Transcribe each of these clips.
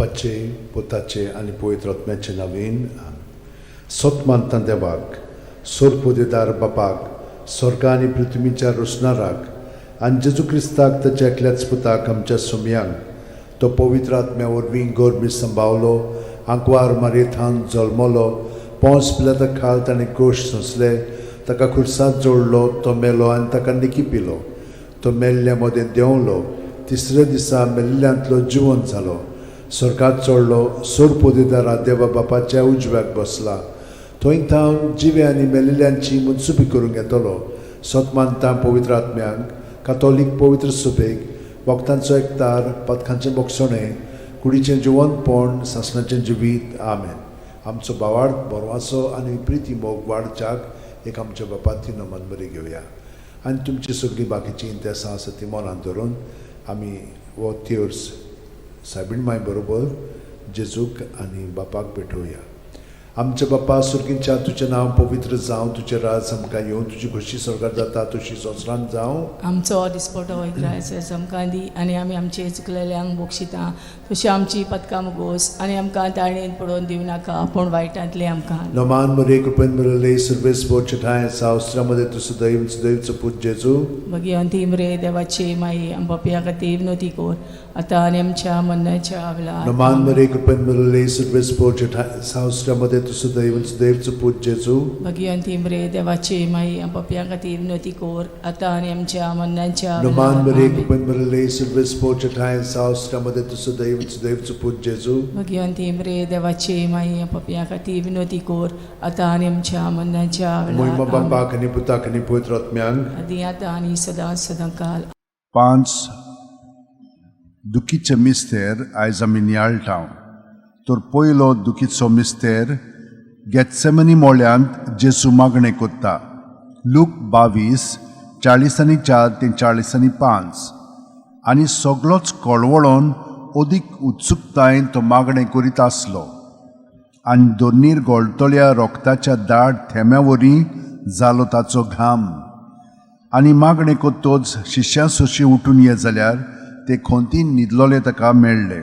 बापाचे, पुताचे आनी पवित्र आत्म्याचे नांवान. सत मानता देवाक, सोरपोदेदार बापाक, स्वर्गा आनी पृथ्वीच्या रोसणाराक, आनी जेजू क्रिस्ताक, ताच्या एकल्याच पुताक, आमच्या सोमयांक. तो पवित्र आत्म्या वरवीं गर्भी संभावलो, आंकवार मारयेथावन जल्मलो, पोंस पिलाता खाल ताणें कश्ट सोंसले, ताका खुर्सात जोडलो, तो मेलो आनी ताका निकिपिलो. तो मेल्ल्या मदें देंवलो, तिसऱ्या दिसा मेल्ल्यांतलो जिवन जालो, स्वर्गात चडलो, सोरपोदेदारा देवा बापाच्या उजव्याक बसला. थंय थावन जिवे आनी मेल्ल्यांची मनसुबी करूंक येतलो. सत मानता पवित्र आत्म्यांक, कातोलीक पवित्र सभेक, भक्तांचो एकतार, पातकांचें भोगसणें, कुडीचें जिवनपण, सासणाचें जिवीत. आमेन. आमचो भावार्थ, बरवासो आनी प्रिती मोग वाडच्याक एक आमच्या बापाती नमन बरी घेवया आनी तुमची सगळीं बाकीचीं इंतेसां आसा ती मनांत धरून आमी हो तेर्स सायबीण माय बरोबर जेजूक आनी बापाक भेटोवया. आमच्या बापा सुर्गींच्या, तुजें नांव पवित्र जावं, तुजें राज आमकां येवं, तुजी खोशी स्वर्गार जाता तशी संवसारांत जावं. आमचो दिसपटो इग्रायस आमकां दी आनी आमी आमचे चुकलेल्यांक बक्षिता तशी आमची पदकां मुगोस आनी आमकां ताळणेन पडोवन दिवं नाका, पूण वायटांतलें आमकां. नमान मरे, कृपेन भरले, सर्वेस्पर ठांय सावस्त्रामध्ये तूं सदैव सदैवचो पूत जेजू. भगिवंती मरे देवाची माई, आम पापयां खातीर विनवती कर, आतां आनी आमच्या मरणाच्या वेळार. नमान मरे, कृपेन भरले, सर्वेस्पर ठांय सावस्त्रामध्ये तूं सदैव सदैवचो पूत जेजू. भगिवंती मरे देवाची माई, आम पापयां खातीर विनवती कर, आतां आनी आमच्या मरणाच्या नमान वेळार. मरे, आमेन. कृपेन भरले, सर्वेस्पर ठांय सावस्त्रामध्ये तूं सदैव सदैवचो पूत जेजू. भगिवंती मरे देवाची माई, आम पापयां खातीर विनवती कर, आतां आनी आमच्या मरणाच्या मोहिमा वेळार. आमेन. बापाक आनी पुताक आनी पवित्र आत्म्यांक. आदी आतां आनी सदां सदां काल. पांच दुखीचे मिस्तेर आयज आमी नियाळटा. तर पयलो दुखीचो मिस्तेर, गेत्सेमनी मोळ्यांत जेजू मागणें कोत्ता. लूक 22, 44 ते 45. आनी सगळोच कळवळोन अदीक उत्सुकतायेन तो मागणें करीत आसलो आनी दोनीर गोळटल्या रोगताच्या दाट थेंब्या वरी जालो ताचो घाम. आनी मागणें कोत्तोच शिश्यां सोशी उठून ये जाल्यार ते खोंतीन न्हिदलोले ताका मेळ्ळे.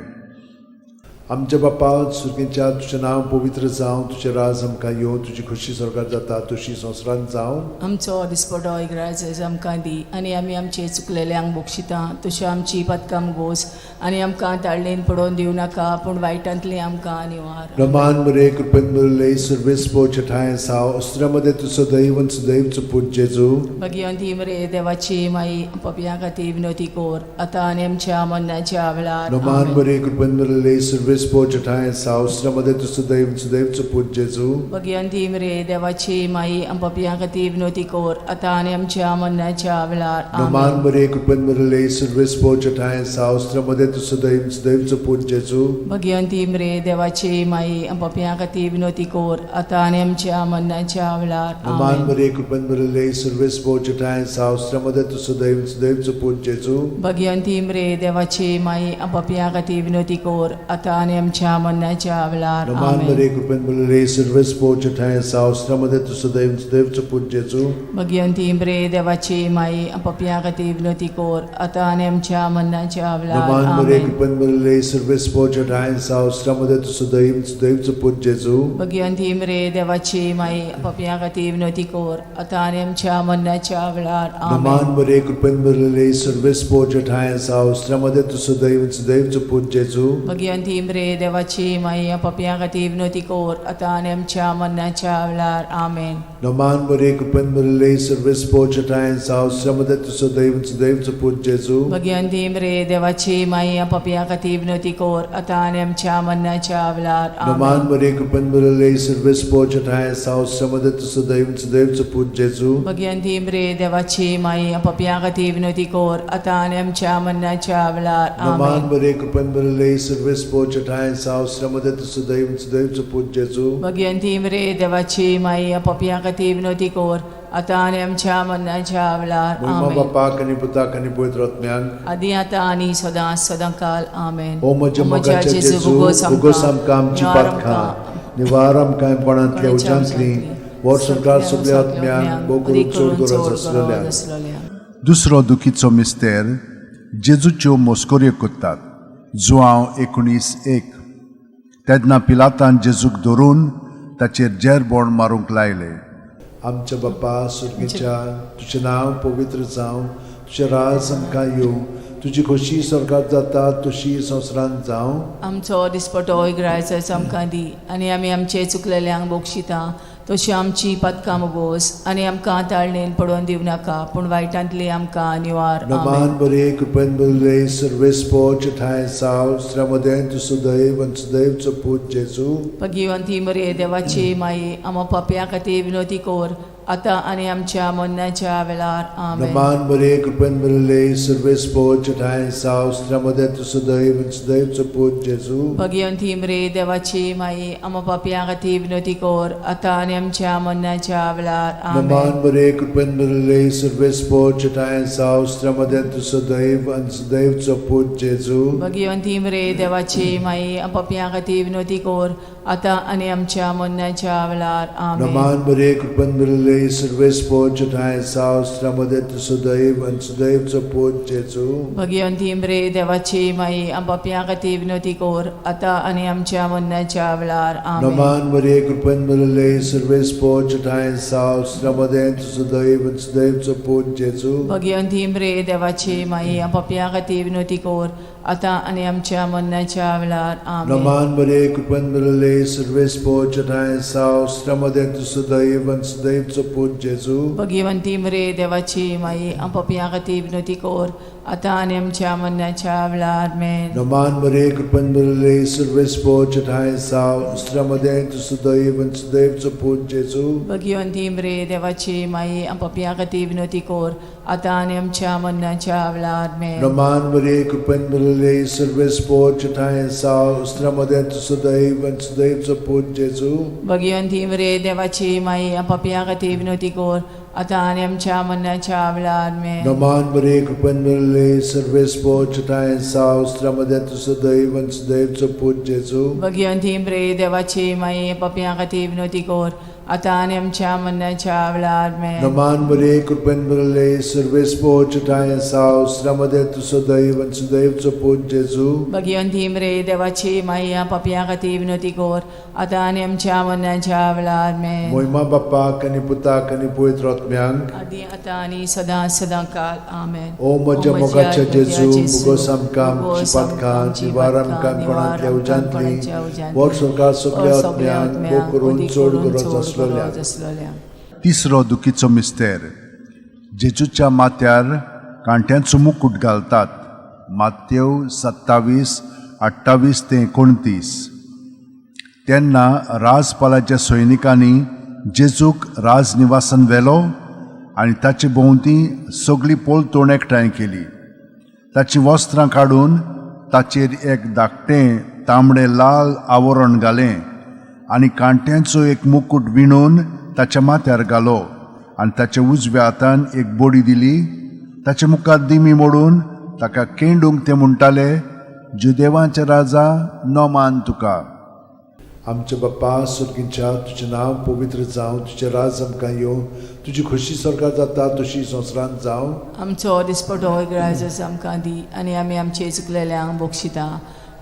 आमच्या बापा सुर्गींच्या, तुजें नांव पवित्र जावं, तुजें राज आमकां येवं, तुजी खोशी स्वर्गार जाता तशी संवसारांत जावं. आमचो दिसपटो इग्राज आमकां दी आनी आमी आमचे चुकलेल्यांक बक्षिता तशी आमची पदकां गोस आनी आमकां ताळणेन पडोवन दिवं नाका, पूण वायटांतलें आमकां निवार. रमान मरे, कृपेन भरले, सर्वेस्पर ठांय साव अस्त्रामध्ये तूं सदैव सदैवचो पूत जेजू. भगिवंती मरे देवाची माई, पापयां खातीर विनवती कर, आतां आनी आमच्या मरणाच्या वेळार. रमान आमेन. मरे, कृपेन भरले, सर्वेस्पर ठांय साव अस्त्रामध्ये तूं सदैव सदैवचो पूत जेजू. भगिवंती मरे देवाची माई, पापयां खातीर विनवती कर, आतां आनी आमच्या मरणाच्या वेळार. रमान आमेन. मरे, कृपेन भरले, सर्वेस्पर ठांय साव अस्त्रामध्ये तूं सदैव सदैवचो पूत जेजू. भगिवंती मरे देवाची माई, पापयां खातीर विनवती कर, आतां आनी आमच्या मरणाच्या वेळार. रमान आमेन. मरे, कृपेन भरले, सर्वेस्पर ठांय साव अस्त्रामध्ये तूं सदैव सदैवचो पूत जेजू. भगिवंती मरे देवाची माई, पापयां खातीर विनवती कर, आतां आनी आमच्या मरणाच्या वेळार. रमान आमेन. मरे, कृपेन भरले, सर्वेस्पर ठांय साव अस्त्रामध्ये तूं सदैव सदैवचो पूत जेजू. भगिवंती मरे देवाची माई, पापयां खातीर विनवती कर, आतां आनी आमच्या मरणाच्या वेळार. रमान मरे, आमेन. कृपेन भरले, सर्वेस्पर ठांय साव अस्त्रामध्ये तूं सदैव सदैवचो पूत जेजू. भगिवंती मरे देवाची माई, पापयां खातीर विनवती कर, आतां आनी आमच्या मरणाच्या वेळार. रमान आमेन. मरे, कृपेन भरले, सर्वेस्पर ठांय साव अस्त्रामध्ये तूं सदैव सदैवचो पूत जेजू. भगिवंती मरे देवाची माई, पापयां खातीर विनवती कर, आतां आनी आमच्या मरणाच्या वेळार. आमेन. रमान मरे, कृपेन भरले, सर्वेस्पर ठांय साव अस्त्रामध्ये तूं सदैव सदैवचो पूत जेजू. भगिवंती मरे देवाची माई, पापयां खातीर विनवती कर, आतां आनी आमच्या मरणाच्या वेळार. रमान आमेन. मरे, कृपेन भरले, सर्वेस्पर ठांय साव अस्त्रामध्ये तूं सदैव सदैवचो पूत जेजू. भगिवंती मरे देवाची माई, पापयां खातीर विनवती कर, आतां आनी आमच्या मरणाच्या वेळार. रमान आमेन. मरे, कृपेन भरले, सर्वेस्पर ठांय साव अस्त्रामध्ये तूं सदैव सदैवचो पूत जेजू. भगिवंती मरे देवाची माई, पापयां खातीर विनवती कर, आतां आनी आमच्या मरणाच्या वेळार. मोहिमा आमेन. बापाक आनी पुताक आनी पवित्र आत्म्याक. आदी आतां आनी सदां सदां काल. आमेन. ओ म्हज्या मोगाच्या जेजू, भोगोस आमकां आमची पातकां, निवार आमकां कोणांतल्या उज्यांतली, वर्स संवसार सगल्या आत्म्यांक, भोव करून चड गरज आसलेल्या. दुसरो दुखीचो मिस्तेर, जेजूच्यो मोस्कोऱ्यो कोत्तात. जुआंव 19:1. तेन्ना पिलातान जेजूक धरून ताचेर जेरबोण मारूंक लायलें. आमच्या बापा सुर्गीच्या, तुजें नांव पवित्र जावं, तुजें राज आमकां येवं, तुजी खोशी स्वर्गात जाता तशी संवसारांत जावं. आमचो दिसपटो इगरायचो आमकां दी आनी आमी आमचे चुकलेल्यांक बक्षिता तशी आमची पदकां मोगोस आनी आमकां ताळणेन पडोवन दिवं नाका पूण वायटांतली आमकां निवार. आमेन. नमान बरे कृपेन बरले सर्वेस्पोच ठांय साव श्रमदें तूं सुदैव आनी सुदैवचो पूत जेजू. भगिवंती मरे देवाची माई, आमा पापया खातीर विनोती कर आतां आनी आमच्या मरणाच्या वेळार. आमेन. नमान बरे कृपेन बरले सर्वेस्पोच ठांय साव श्रमदें तूं सुदैव आनी सुदैवचो पूत जेजू. भगिवंती मरे देवाची माई, आमा पापया खातीर विनोती कर आतां आनी आमच्या मरणाच्या वेळार. आमेन. नमान बरे कृपेन बरले सर्वेस्पोच ठांय साव श्रमदें तूं सुदैव आनी सुदैवचो पूत जेजू. भगिवंती मरे देवाची माई, पापया खातीर विनोती कर आतां आनी आमच्या मरणाच्या वेळार. आमेन. नमान बरे कृपेन बरले सर्वेस्पोच ठांय साव श्रमदें तूं सुदैव आनी सुदैवचो पूत जेजू. भगिवंती मरे देवाची माई, पापया खातीर विनोती कर आतां आनी आमच्या मरणाच्या वेळार. आमेन. नमान मरे कृपेन भरले सर्वेस्पोच ठांय साव श्रमदें तूं सुदैव आनी सुदैवचो पूत जेजू. भगिवंती मरे देवाची माई, पापया खातीर विनोती कर आतां आनी आमच्या मरणाच्या वेळार. आमेन. नमान मरे कृपेन भरले सर्वेस्पोच ठांय साव श्रमदें तूं सुदैव आनी सुदैवचो पूत जेजू. भगिवंती मरे देवाची माई, पापया खातीर विनोती कर आतां आनी आमच्या मरणाच्या वेळार. आमेन. नमान मरे कृपेन भरले सर्वेस्पोच ठांय साव श्रमदें तूं सुदैव आनी सुदैवचो पूत जेजू. भगिवंती मरे देवाची माई, पापया खातीर विनोती कर आतां आनी आमच्या मरणाच्या वेळार. आमेन. नमान मरे कृपेन भरले सर्वेस्पोच ठांय साव श्रमदें तूं सुदैव आनी सुदैवचो पूत जेजू. भगिवंती मरे देवाची माई, पापया खातीर विनोती कर आतां आनी आमच्या मरणाच्या वेळार. आमेन. नमान मरे कृपेन भरले सर्वेस्पोच ठांय साव श्रमदें तूं सुदैव आनी सुदैवचो पूत जेजू. भगिवंती मरे देवाची माई, पापया खातीर विनोती कर आतां आनी आमच्या मरणाच्या वेळार. आमेन. नमान मरे कृपेन भरले सर्वेस्पोच ठांय साव श्रमदें तूं सुदैव आनी सुदैवचो पूत जेजू. भगिवंती मरे देवाची माई, पापया खातीर विनोती कर आतां आनी आमच्या मरणाच्या वेळार. आमेन. मोहिमा बापाक आनी पुताक आनी पवित्र आत्म्यांक, आदी आतां आनी सदां सदां काल. आमेन. ओ म्हज्या मोगाच्या जेजू, मुगोस आमकां आमची पातकां निवार आमकां कोणांतल्या उज्यांतली, वर सरकार सगल्या आत्म्यांक भोग करून चड गरज आसलेल्या. आसलेल्या. तिसरो दुखीचो मिस्तेर. जेजूच्या माथ्यार कांट्यांचो मुकूट घालतात. मातेव 27:28 ते 29. तेन्ना राजपालाच्या सैनिकांनी जेजूक राजनिवासान व्हेलो आनी ताचे भोंवती सगळी पोलतोण एकठांय केली. ताचीं वस्त्रां काडून ताचेर एक धाकटें तांबडें लाल आवरण घालें आनी कांट्यांचो एक मुकूट विणून ताच्या माथ्यार घालो आनी ताच्या उजव्या हातान एक बडी दिली. ताचे मुखार दिमी मोडून ताका केंडूंक ते म्हणटाले, जुदेवांचे राजा, नमान तुका. आमच्या बाप्पा सुर्गींच्या, तुजें नांव पवित्र जावं, तुजें राज आमकां येवं, तुजी खोशी स्वर्गात जाता तशी संवसारांत जावं. आमचो दिसपटो इगराजच आमकां दी आनी आमी आमचे चुकलेल्यांक बक्षिता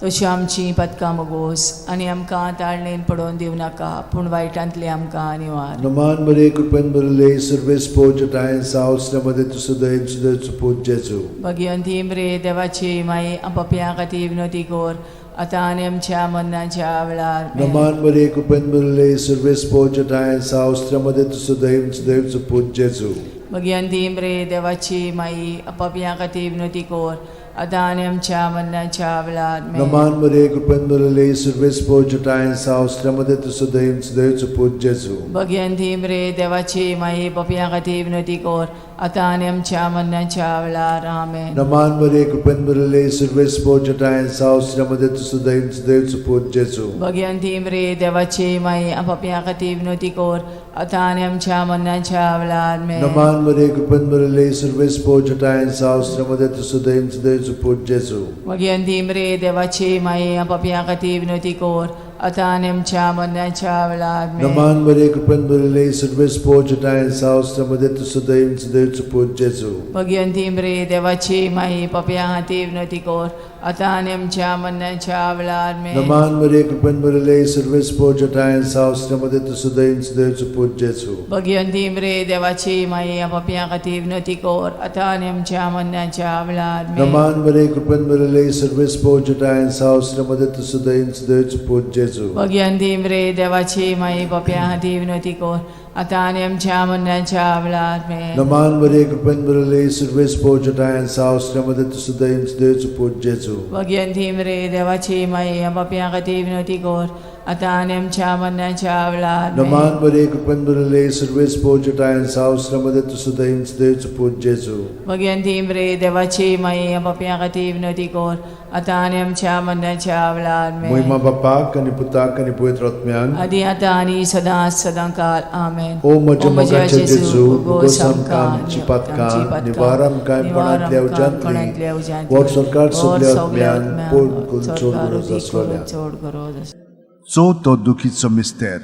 तशी आमची पदकां मोगोस आनी आमकां ताळणेन पडोवन दिवं नाका पूण वायटांतली आमकां निवार. नमान मरे कृपेन भरले सर्वेस्पोच ठांय साव श्रमदें तूं सुदैव सुदैवचो पूत जेजू. भगिवंती मरे देवाची माई, पापया खातीर विनोती कर आतां आनी आमच्या मरणाच्या वेळार. आमेन. नमान मरे कृपेन भरले सर्वेस्पोच ठांय साव श्रमदें तूं सुदैव सुदैवचो पूत जेजू. भगिवंती मरे देवाची माई, पापया खातीर विनोती कर आतां आनी आमच्या मरणाच्या वेळार. आमेन. नमान मरे कृपेन भरले सर्वेस्पोच ठांय साव श्रमदें तूं सुदैव सुदैवचो पूत जेजू. भगिवंती मरे देवाची माई, पापया खातीर विनोती कर आतां आनी आमच्या मरणाच्या वेळार. आमेन. नमान मरे कृपेन भरले सर्वेस्पोच ठांय साव श्रमदें तूं सुदैव सुदैवचो पूत जेजू. भगिवंती मरे देवाची माई, पापया खातीर विनोती कर आतां आनी आमच्या मरणाच्या वेळार. आमेन. नमान मरे कृपेन भरले सर्वेस्पोच ठांय साव श्रमदें तूं सुदैव सुदैवचो पूत जेजू. भगिवंती मरे देवाची माई, पापया खातीर विनोती कर आतां आनी आमच्या मरणाच्या वेळार आमेन. नमान मरे कृपेन भरिल्ले सर्वेस पोजटाय सावस मध्ये तूं सदैव सदैवचो पूत जेजू. भगिवंती मरे देवाची माई पापया खातीर विनवती कर आतां आनी आमच्या मरणाच्या वेळार आमेन. नमान मरे कृपेन भरिल्ले सर्वेस पोजटाय सावस मध्ये तूं सदैव सदैवचो पूत जेजू. भगिवंती मरे देवाची माई पापया खातीर विनवती कर आतां आनी आमच्या मरणाच्या वेळार आमेन. नमान मरे कृपेन भरिल्ले सर्वेस पोजटाय सावस मध्ये तूं सदैव सदैवचो पूत जेजू. भगिवंती मरे देवाची माई पापया खातीर विनवती कर आतां आनी आमच्या मरणाच्या वेळार आमेन. नमान मरे कृपेन भरिल्ले सर्वेस पोजटाय सावस मध्ये तूं सदैव सदैवचो पूत जेजू. भगिवंती मरे देवाची माई पापया खातीर विनवती कर आतां आनी आमच्या मरणाच्या वेळार आमेन. नमान मरे कृपेन भरिल्ले सर्वेस पोजटाय सावस मध्ये तूं सदैव सदैवचो पूत जेजू. भगिवंती मरे देवाची माई पापया खातीर विनवती कर आतां आनी आमच्या मरणाच्या वेळार आमेन. मोहिमा बापाक आनी पुताक आनी पवित्र आत्म्याक आदी आतां आनी सदां सदां काल आमेन. ओ म्हज्या मोगाचे जेजू, भोगोस आमकां आमची पातकां, निवार आमकां कोणांतल्या उज्यांतली, वर सरकार सगल्या आत्म्यान पोड करून चड गरज आसलोल्या. चड गरज आसलोल्या. चवथो दुखीचो मिस्तेर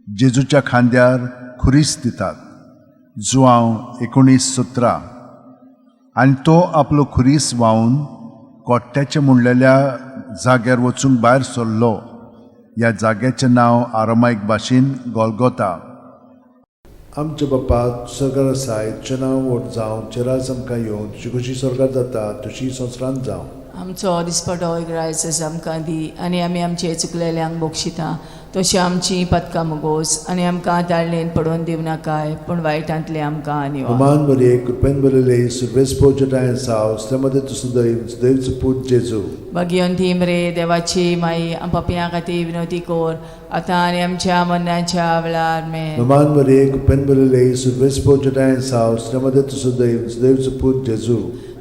जेजूच्या खांद्यार खुरीस दितात, जुआंव 19:17. आनी तो आपलो खुरीस व्हांवन कोट्ट्याचे म्हणलेल्या जाग्यार वचूंक भायर सरलो. ह्या जाग्याचें नांव आरामायक भाशेन गोलगोता. आमच्या बापा सरकार आसाय, तुजें नांव व्हड जावं, तुजें राज आमकां येवं, तुजी खोशी स्वर्गात जाता तशी संवसारांत जावं. आमचो दिसपटो ग्रायस आमकां दी आनी आमी आमचे चुकलेल्यांक बक्षिता तशी आमची पदकां मुगोस आनी आमकां ताळणेन पडोवन दिवं नाकाय पूण वायटांतले आमकां निवार. नमान मरे कृपेन भरिल्ले सर्वेस पोजटाय सावस मध्ये तूं सदैव सदैवचो पूत जेजू. भगिवंती मरे देवाची माई पापयां खातीर विनवती कर आतां आनी आमच्या मरणाच्या वेळार आमेन. नमान मरे कृपेन भरिल्ले सर्वेस पोजटाय सावस मध्ये तूं सदैव सदैवचो पूत जेजू.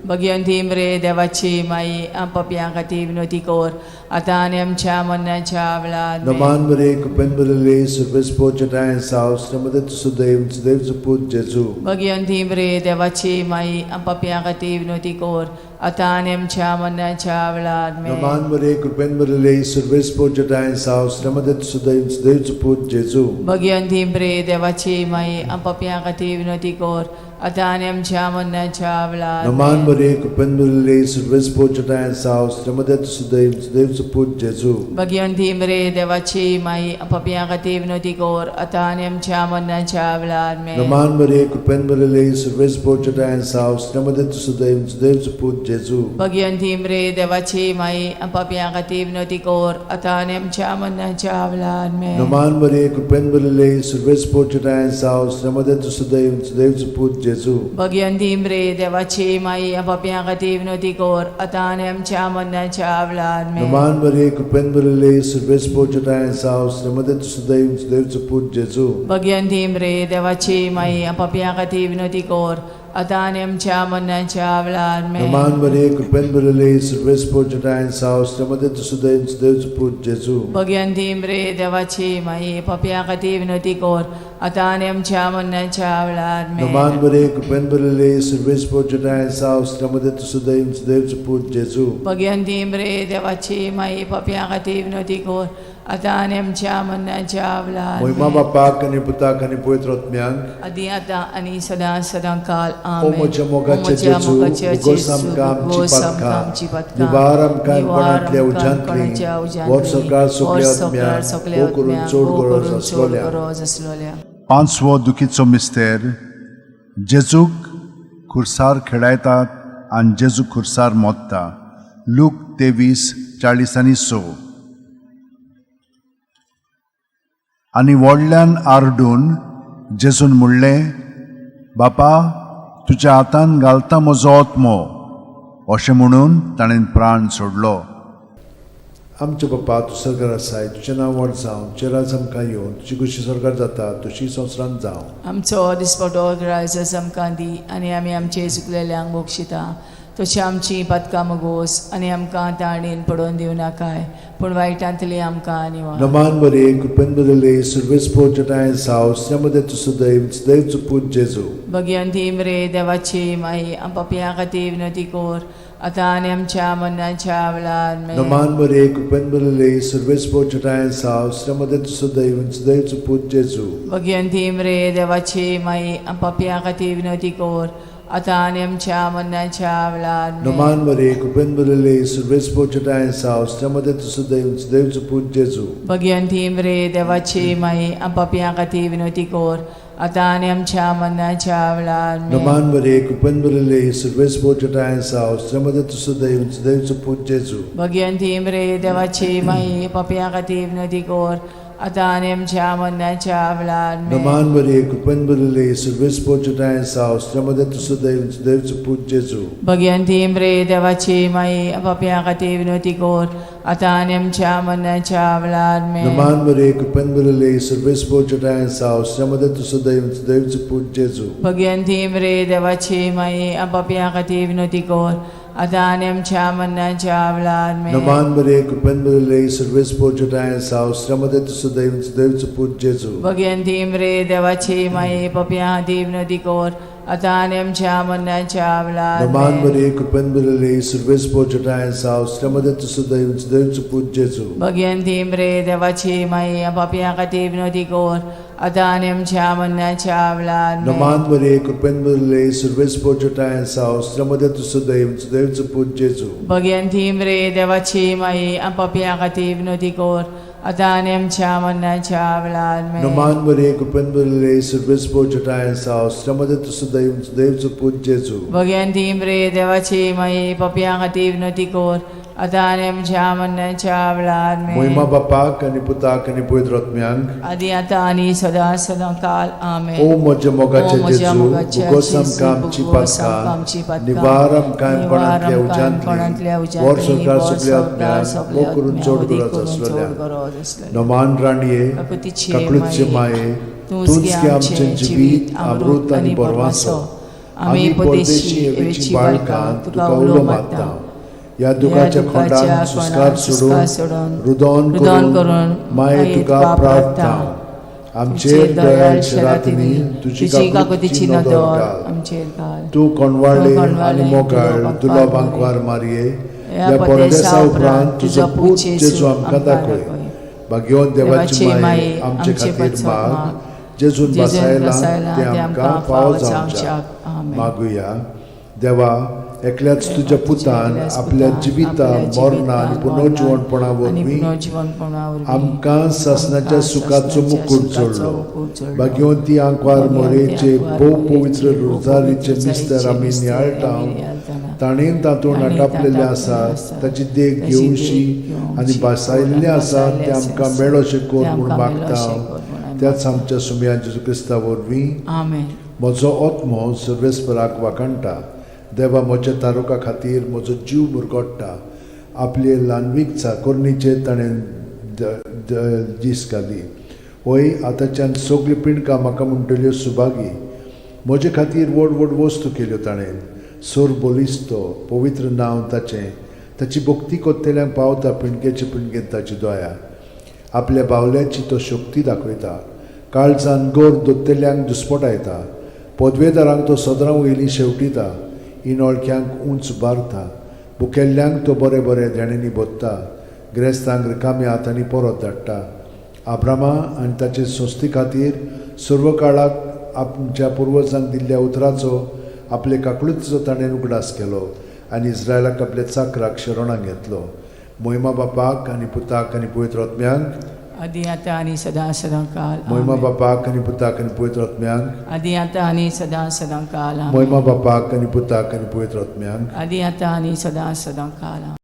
भगिवंती मरे देवाची माई पापयां खातीर विनवती कर आतां आनी आमच्या मरणाच्या वेळार आमेन. नमान मरे कृपेन भरिल्ले सर्वेस पोजटाय सावस मध्ये तूं सदैव सदैवचो पूत जेजू. भगिवंती मरे देवाची माई पापयां खातीर विनवती कर आतां आनी आमच्या मरणाच्या वेळार आमेन. नमान मरे कृपेन भरिल्ले सर्वेस पोजटाय सावस मध्ये तूं सदैव सदैवचो पूत जेजू. भगिवंती मरे देवाची माई पापयां खातीर विनवती कर आतां आनी आमच्या मरणाच्या वेळार नमान आमेन. मरे कृपेन भरिल्ले सर्वेस पोजटाय सावस मध्ये तूं सदैव सदैवचो पूत जेजू. भगिवंती मरे देवाची माई पापयां खातीर विनवती कर आतां आनी आमच्या मरणाच्या वेळार आमेन. नमान मरे कृपेन भरिल्ले सर्वेस पोजटाय सावस मध्ये तूं सदैव सदैवचो पूत जेजू. भगिवंती मरे देवाची माई पापयां खातीर विनवती कर आतां आनी आमच्या मरणाच्या वेळार आमेन. नमान मरे कृपेन भरिल्ले सर्वेस पोजटाय सावस मध्ये तूं सदैव सदैवचो पूत जेजू. भगिवंती मरे देवाची माई पापयां खातीर विनवती कर आतां आनी आमच्या मरणाच्या वेळार आमेन. नमान मरे कृपेन भरिल्ले सर्वेस पोजटाय सावस मध्ये तूं सदैव सदैवचो पूत जेजू. भगिवंती मरे देवाची माई पापयां खातीर विनवती कर आतां आनी आमच्या मरणाच्या वेळार आमेन. नमान मरे कृपेन भरिल्ले सर्वेस पोजटाय सावस मध्ये तूं सदैव सदैवचो पूत जेजू. भगिवंती मरे देवाची माई पापयां खातीर विनवती कर आतां आनी आमच्या मरणाच्या वेळार आमेन. नमान मरे कृपेन भरिल्ले सर्वेस पोजटाय सावस मध्ये तूं सदैव सदैवचो पूत जेजू. भगिवंती मरे देवाची माई पापयां खातीर विनवती कर आतां आनी आमच्या मरणाच्या वेळार मोहिमा आमेन. बापाक आनी पुताक आनी पवित्र आत्म्याक आदी आतां आनी सदां सदां काल ओ आमेन. म्हज्या मोगाचे ओ म्हज्या जेजू, मोगाचे उगोस जेजू, आमकां आमची उगोस आमकां पातकां, आमची पातकां, निवार आमकां निवार कोणांतल्या आमकां उज्यांतली, कोणाच्या उज्यांतली, वर सरकार सगल्या वर सरकार आत्म्यांक, सगल्या भोव करून आत्म्यांक, चड भोव गरज करून चड आसलोल्या. गरज आसलोल्या. पांचवो दुखीचो मिस्तेर जेजूक खुर्सार खेळायतात आनी जेजू खुर्सार मोत्ता, लूक 23:46. आनी व्हडल्यान आरडून जेजून म्हणलें, बापा तुज्या हातान घालता म्हजो आत्मो. अशें म्हणून ताणें प्राण सोडलो. आमच्या बापा तूं सरकार आसाय, तुजें नांव व्हड जावं, तुजें राज आमकां येवं, तुजी खोशी स्वर्गार जाता तशी संवसारांत जावं. आमचो दिसपटो ग्रायस आमकां दी आनी आमी आमचे चुकलेल्यांक बक्षिता तशी आमची पातकां मुगोस आनी आमकां ताणेन पडोवन दिवं नाकाय पूण वायटांतली आमकां निवार. नमान मरे कृपेन बदले सर्वेस्पोर जटाय साव स्नेमदे तू सदैव सदैव पूत जेजू. भगवंती मरे देवाची माई, आम पापयां खातीर विनवती कर आतां आनी आमच्या मरणाच्या वेळार. आमेन. नमान मरे कृपेन बदले सर्वेस्पोर जटाय साव स्नेमदे तू सदैव सदैव पूत जेजू. भगवंती मरे देवाची माई, आम पापयां खातीर विनवती कर आतां आनी आमच्या मरणाच्या वेळार. आमेन. नमान मरे कृपेन बदले सर्वेस्पोर जटाय साव स्नेमदे तू सदैव सदैव पूत जेजू. भगवंती मरे देवाची माई, आम पापयां खातीर विनवती कर आतां आनी आमच्या मरणाच्या वेळार. आमेन. नमान मरे कृपेन बदले सर्वेस्पोर जटाय साव स्नेमदे तू सदैव सदैव पूत जेजू. भगवंती मरे देवाची माई, पापयां खातीर विनवती कर आतां आनी आमच्या मरणाच्या वेळार. आमेन. नमान मरे कृपेन बदले सर्वेस्पोर जटाय साव स्नेमदे तू सदैव सदैव पूत जेजू. भगवंती मरे देवाची माई, पापयां खातीर विनवती कर आतां आनी आमच्या मरणाच्या वेळार. आमेन. नमान मरे कृपेन बदले सर्वेस्पोर जटाय साव स्नेमदे तू सदैव सदैव पूत जेजू. भगवंती मरे देवाची माई, पापयां खातीर विनवती कर आतां आनी आमच्या मरणाच्या वेळार. आमेन. नमान मरे कृपेन बदले सर्वेस्पोर जटाय साव स्नेमदे तू सदैव सदैव पूत जेजू. भगवंती मरे देवाची माई, पापयां खातीर विनवती कर आतां आनी आमच्या मरणाच्या वेळार. नमान आमेन. मरे कृपेन बदले सर्वेस्पोर जटाय साव स्नेमदे तू सदैव सदैव पूत जेजू. भगवंती मरे देवाची माई, पापयां खातीर विनवती कर आतां आनी आमच्या मरणाच्या वेळार. आमेन. नमान मरे कृपेन बदले सर्वेस्पोर जटाय साव स्नेमदे तू सदैव सदैव पूत जेजू. भगवंती मरे देवाची माई, पापयां खातीर विनवती कर आतां आनी आमच्या मरणाच्या वेळार. आमेन. नमान मरे कृपेन बदले सर्वेस्पोर जटाय साव स्नेमदे तू सदैव सदैव पूत जेजू. भगवंती मरे देवाची माई, पापयां खातीर विनवती कर आतां आनी आमच्या मरणाच्या वेळार. आमेन. मोहिमा बापाक आनी पुताक आनी पवित्र आत्म्यांक. आदी आतां आनी सदां सदां काल. आमेन. ओ म्हज्या मोगाचे ओ म्हज्या जेजू, मोगाचे भोगोस जेजू, आमकां आमची भोगोस आमकां आमची पातकां, पातकां, निवार आमकां निवार कोणांतल्या आमकां कोणांतल्या उज्यांतली, वर उज्यांतली, संवसार वर सगल्या संवसार आत्म्यांक, सगल्या मोग करून आत्म्यांक, चड उदीक गरज करून चड आसलेल्या. गरज आसलेल्या. नमान राणये, काकुतीचे काकळूतचे माये, माये, तूंच तूंच गे गे आमचें आमचें जिवीत, अमृत आनी बरवासो. आमी परदेशी एवेची बाळकां तुका उलो मारता. ह्या दुखाच्या खोंडान सुस्कार सोडून रुदोन रुदोन करून करून माये तुका प्रार्थना. आमचेर दयाळ शरातींनी तुजी काकुतीची नदर घाल. आमचेर घाल. तूं कोणवाळे तूं कोणवाळे आनी मोगाळ तुलो दुलो बांकवार बांकवार मारये, ह्या ह्या परदेसा परदेसा उपरांत तुजो पूत जेजू आमकां दाखय. भाग्यवंत देवाची माये, आमचे खातीर माग. जेजून जेजून बसायला बसायला ते आमकां फावो जावच्याक. आमेन. मागुया. देवा, एकल्याच तुज्या पुतान एकल्याच आपल्या पुतान जिविता आपल्या मरणा आनी जिवितान, पुनर्जिवणपणा आनी वरवीं पुनर्जिवणपणा वरवीं आमकां सासणाच्या आमकां सुखाचो सासणाच्या मुकूट सुखाचो जोडलो. मुकूट जोडलो. भाग्यवंती आंकवार भाग्यवंती मोरेचे आंकवार भोव मोरेचे पवित्र भोव रोजारीचे पवित्र मिस्तर आमी रोजारीचे नियाळटा, मिस्तर आमी नियाळटाना, ताणें तातूंत ताणें आटापलेलें तातूंत आसा आसा, ताची देख ताची घेवशी देख आनी घेवची, बसायल्लें आसा बसायल्लें तें आसा, आमकां मेळोशें कर तें म्हूण आमकां मागता मेळोशें कर म्हूण आमी त्याच आमच्या सुमया जेजू क्रिस्ता वरवीं. आमेन. म्हजो आत्मो सर्वेस्पराक वाखाणटा. देवा म्हज्या तारुका खातीर म्हजो जीव मुरगोट्टा. आपले ल्हानवीक चाकोरणीचेर ताणें दीस घाली. वय आतांच्यान सगळीं पिंडकां म्हाका म्हणटल्यो सुभागी. म्हजे खातीर व्हड व्हड वस्तू केल्यो ताणें. सोर बलिस्तो पवित्र नांव ताचें. ताची भक्ती कोत्तेल्यांक पावता पिंडकेचे पिंडकेन ताची दया. आपल्या बावल्याची तो शक्ती दाखयता. काळजान गोर दोत्तेल्यांक दुस्पटायता. पदवेदारांक तो सदरां वयली शेवटिता. इनोळख्यांक उंच बारता. भुकेल्ल्यांक तो बरें बरें देण्यांनी भोत्ता. ग्रेस्तांक रिकाम्या हातांनी परत धाडटा. आब्रामा आनी ताचे संस्थे खातीर सर्व काळाक आमच्या पुर्वजांक दिल्ल्या उतराचो आपले काकळुतीचो ताणें उगडास केलो आनी इस्रायलाक आपल्या चाकराक शरणाक घेतलो. मोहिमा बापाक आनी पुताक आनी पवित्र आत्म्यांक. आदी आतां आनी सदां सदां काल. मोहिमा आमेन. बापाक आनी पुताक आनी पवित्र आत्म्यांक. आदी आतां आनी सदां सदां काल. आमेन. मोहिमा बापाक आनी पुताक आनी पवित्र आत्म्यांक. आदी आतां आनी सदां सदां काल. आमेन.